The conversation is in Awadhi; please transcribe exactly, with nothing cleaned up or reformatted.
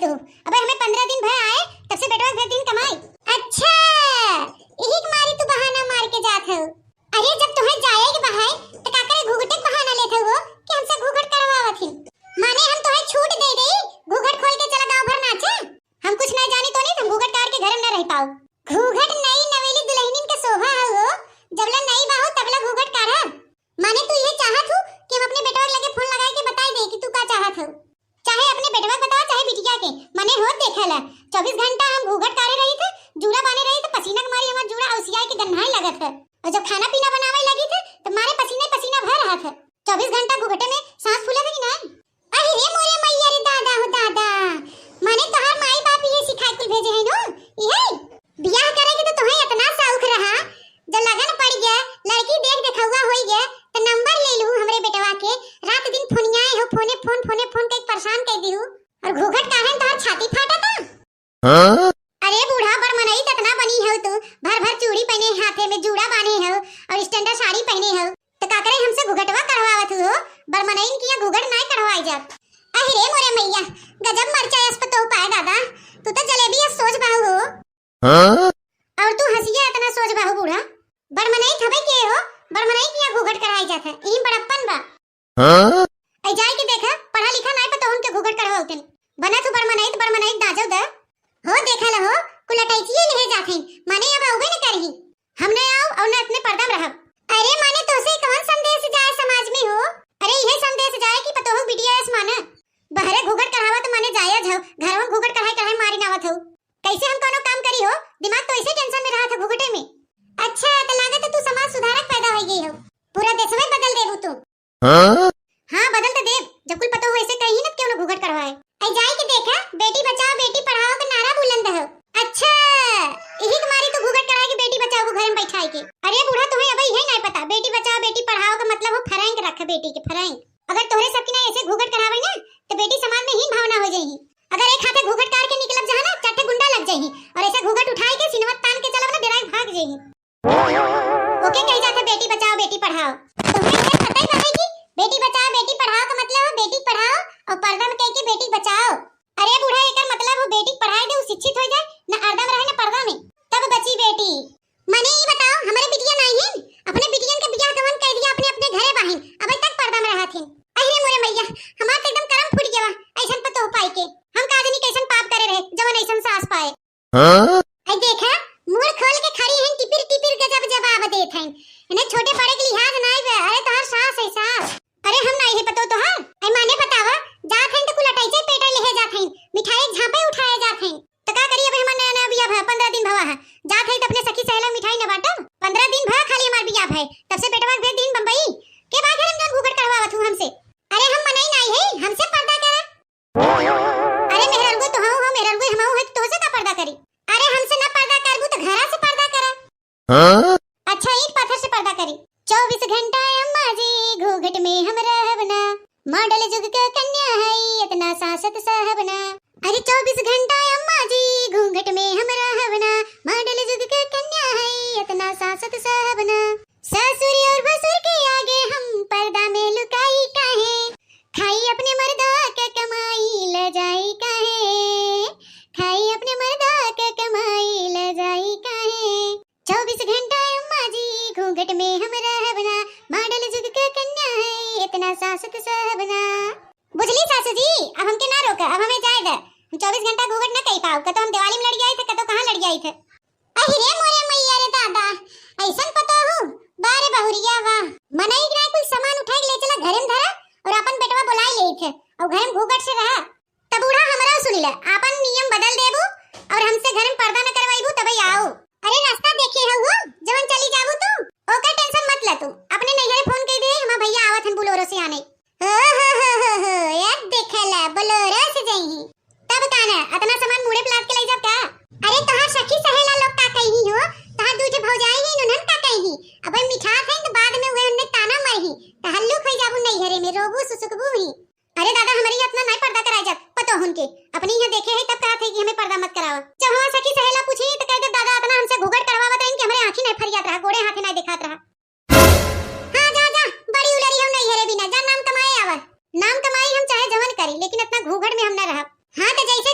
अबे हमें पन्द्रह दिन भर आए, तब से बेटवा के भेज दिन कमाई। अच्छा, यही के मारी तू बहाना मार के जात हो। अरे जब तोहे जाए के बहाए, त का करे घूंघटे के बहाना लेत हो कि हमसे घूंघट करवावत ही? माने हम तोहे छूट दे दे, घूंघट खोल के चला गाँव भर नाचे? हम कुछ नहीं जानी तो नहीं, हम घूंघट काढ़ के घर में न रह पाओ। घूंघट नई नवेली दुल्हनिन के शोभा हो, जब ले नई बाहू तब ले घूंघट काढ़ा। माने तू ये चाहत हो कि हम अपने बेटवा के लगे फोन लगाए के बताई दे कि तू का चाहत हो? चाहे अपने बेटवा के बतावा, चाहे बिटिया के। माने होत देखा ला, चउबीस घंटा हम घूंघट काढ़े रही थे, जूड़ा बांधे रही थे, पसीना के मारी हमार जूड़ा औसियाए के गन्हाए लगत है। और जब खाना पीना बनावे लगी थे, तो मारे पसीने पसीना भर रहा था। चउबीस घंटा घूंघटे में सांस फूले थे कि ना? अरे रे मोरे मैया रे दादा हो दादा, माने तोहार माई बाप ये सिखाए कुल भेजे हैं नो? इहे बियाह करे के तो तोहे इतना शौक रहा, जब लगन पड़ गया, लड़की देख देखौआ होई गया, तो नंबर ले लू हमरे बेटवा के, रात दिन फोनियाए हो, फोने फोन, फोने फोन कई परेशान कर दी हो। और घूंघट काहे तोहार छाती फाटा था? हाँ? अरे बूढ़ा बरमनई ततना बनी हो तू, भर भर चूड़ी पहने, हाथे में जूड़ा बांधे हो और स्टैंडर्ड साड़ी पहने हो, तो का करे हमसे घूंघटवा कढ़वावत हो? बरमनईन किया घूंघट नाय कढ़वाई जात। अहि रे मोरे मैया, गजब मरचा अस पतोह पाए दादा, तू तो जलेबी अस सोझ बाहु हो। हाँ? और तू हंसिया इतना सोझ बाहु बूढ़ा, बरमनई थबे के हो, बरमनई किया घूंघट कढ़ाई जात है, ई बड़प्पन बा। हाँ? ऐ जाए के देखा, पढ़ा लिखा नाय पतोहन के घूंघट कढ़वावतन। बना तू बरमनई त बरमनई दाजो द। हो देखा लो हो, कुल अटैचिए लिहे जात हैं, माने अब आउबे न करही। हम न आउ और न अपने पर्दा में रहब। अरे माने तोसे कौन संदेश जाए समाज में हो? अरे यह संदेश जाए कि पतोह बिटिया अस माने। बहरे घूंघट कढ़ावत माने जायज हो, घर में घूंघट कढ़ाई कढ़ाई मारी नावत हो। कैसे हम कोनो काम करी हो? दिमाग तो ऐसे टेंशन में रहा था घूंघटे में। अच्छा, तो लागत है तू समाज सुधारक पैदा हो गई हो, पूरा देशवे बदल देबू तू। हाँ? हाँ, बदल तो देब। जब कुल पतोह ऐसे कही न, क्यों न घूंघट करवाए। ऐ जाए के देखा, बेटी बचाओ, बेटी पढ़ाओ के नारा बुलंद हो। अच्छा, यही तुम्हारी तो घूंघट कराए के बेटी बचाओ को घर में बैठाए के। अरे बूढ़ा, तुम्हें अब यही नहीं पता, बेटी बचाओ, बेटी पढ़ाओ का मतलब हो फ्रैंक रखे बेटी के, फ्रैंक। अगर तोहरे सबकी ना ऐसे घूंघट करावे ना, तो बेटी समाज में हीन भावना हो जाएगी। अगर एक हाथे घूंघट काढ़ के निकलब जहाँ ना, चार ठे गुंडा लग जाएगी, और ऐसे घूंघट उठाए के सिनवा तान के चलब ना, डेराए भाग जाएगी। ओके कही जात है बेटी बचाओ बेटी पढ़ाओ। तुम्हें ये पता ही बाटे कि बेटी बचाओ बेटी पढ़ाओ का मतलब है बेटी पढ़ाओ और पर्दा में कह के बेटी बचाओ। अरे बूढ़ा, एकर मतलब हो बेटी के पढ़ाए दे, उ शिक्षित हो जाए, ना अर्दा में रहे ना पर्दा में, तब बची बेटी। मने ई बताओ, हमरे बिटिया नाहीं हिन, अपने बिटियन के बियाह गवन कह दिया, अपने अपने घरे बाहिन, अबे तक पर्दा में रहत हिन। अरे मोरे मैया, हमार तो एकदम करम फूट गया ऐसन पतोह पाई के। हम का जानी कैसन पाप करे रहे जवन ऐसन सास पाए। हाँ? ऐ देखा, मुंह खोल के खड़ी हैं, टिपिर टिपिर गजब जवाब देत हैं। इन्हें छोटे बड़े के लिहाज नाई बे। अरे तोहार सास है सास। अरे हम नाई है पतो तोहार। ऐ माने बतावा, जात हैं तो कुल अटैचे पेटे लेहे जात हैं, मिठाई झापे उठाए जात हैं। तो का करी, अबे हमार नया नया बियाह भा, पन्द्रह दिन भवा है। जात है तो अपने सखी सहेला मिठाई न बांटब। पन्द्रह दिन भवा खाली हमार बियाह है, तब से बेटवा के भेज दिन बम्बई। के बाद घर में जौन घूंघट करवावत हूँ हमसे। अरे हम मनई नाई है, हमसे पर्दा करा। अरे मेहरारू तो हऊ हो, मेहरारू हमाऊ है तो तोहसे का पर्दा करी? अरे हमसे ना पर्दा करबू तो घरा से पर्दा करा। हाँ? अच्छा ईंट पाथर से पर्दा करी। चउबीस घंटा अम्मा जी घूंघट में हम रहब ना, मॉडल जुग के कन्या है इतना सासत सहब ना। अरे चउबीस घंटा अम्मा जी घूंघट में हम रहब ना, मॉडल जुग के कन्या है इतना सासत सहब ना। ससुर और भसुर के आगे हम पर्दा में लुकाई काहे, खाई अपने मर्दा के कमाई ले जाई काहे, खाई अपने मर्दा के कमाई ले जाई काहे। चउबीस घंटा अम्मा जी घूंघट में हम रहब ना, मॉडल जुग के कन्या है इतना सासत सहब ना। बुझली सासू जी, अब हमके ना रोका, अब हमें जाए द। हम चउबीस घंटा घूंघट ना कई पाओ, कतो हम दिवाली में लड़ गए थे, कतो कहाँ लड़ गए थे। अहि रे मोरे मैया रे दादा, ऐसन पतोहू, बा रे बहुरिया बा। मनई के नाई कुल सामान उठाई के ले चला घरे में धरा और अपन बेटवा बुलाई लेइत है और घरे में घूंघट से रहा। तब बूढ़ा हमरा सुनी ले, आपन नियम बदल देबू और हमसे घरे में पर्दा न करवाईबू तबे आओ। अरे रास्ता देखे हऊ हो, जवन चली जाबू तू, ओकर टेंशन मत ले तू। अपने नैहरे फोन कई दे, हमार भैया आवत हन बुलोरो से आने। हो, हो, हो, हो, हो, अब देखे ला, बोलोरो से जइही। तब का ना, अतना सामान मुड़े पे लाद के लई जाब का? अरे तोहार सखी सहेला लोग का कही हो, तोहार दू ठे भौजाई ही, उन्हन का कही? अबे मिठास है तो बाद में उहे उन्हें ताना मरही, तो हल्लुक होई जाबू नैहरे में, रोबू सुसुकबू ही। अरे दादा, हमरी अतना नाई पर्दा कराई जात, पतोहुन के। अपनी यहाँ देखे है तब कहत है कि हमें पर्दा मत करावा। जब हमार सखी सहेला पूछी तो कह दे, दादा अतना हमसे घूंघट करवावत रही कि हमरे आँखी नाई फरियात रहा, गोड़े हाथे नाई देखात रहा। हाँ, जा, जा, बड़ी उलरी हम नैहरे बिना, जा नाम कमाए आवा। नाम कमाई हम चाहे जवन करी, लेकिन अतना घूंघट में हम ना रहब। हाँ, तो जैसे